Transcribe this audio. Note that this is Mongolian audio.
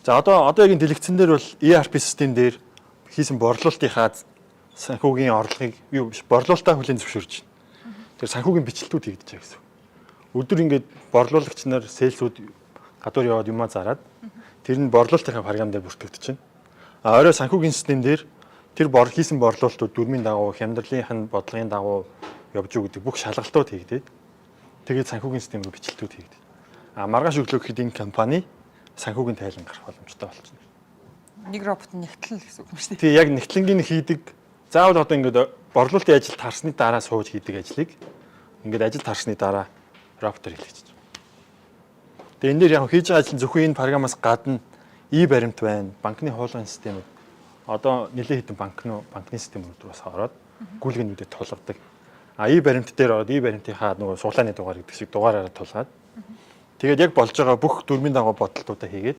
За, одоо яг энэ дэлгэцэн дээр бол ERP систем дээр хийсэн борлуулалтынхаа санхүүгийн орлогыг, юу биш, борлуулалтаа хүлээн зөвшөөрж байна. Тэр санхүүгийн бичлэлтүүд хийгдэж байгаа гэсэн. Өдөр ингээд борлуулагч нар, sales үүд гадуур яваад юмаа зараад, тэр нь борлуулалтынхаа програм дээр бүртгэгдэж байна. А орой санхүүгийн систем дээр тэр хийсэн борлуулалтууд дүрмийн дагуу, хямдралынх нь бодлогын дагуу явж юу гэдэг бүх шалгалтууд хийгдээд, тэгээд санхүүгийн систем рүү бичлэлтүүд хийгдээд. А маргааш өглөө гэхэд энэ компани санхүүгийн тайлан гарах боломжтой болчихно. Нэг робот нэгтлэн л гэсэн үг юм шүү дээ. Тий, яг нэгтлэнгийн хийдэг. Заавал одоо ингээд борлуулалтын ажил тарсны дараа сууж хийдэг ажлыг ингээд ажил тарсны дараа роботоор хийлгэж байна. Тэгээ энэ дээр яг хийж байгаа ажил нь зөвхөн энэ програмаас гадна e-баримт байна. Банкны хуулгын систем, одоо нэлээд хэдэн банкны системүүд рүү бас ороод гүйлгэнүүдэд тулгадаг. А e-баримт дээр ороод e-баримтынхаа нөгөө суулааны дугаар гэдэг шиг дугаараараа тулгаад, тэгээд яг болж байгаа бүх дүрмийн дагуу бодолтуудаа хийгээд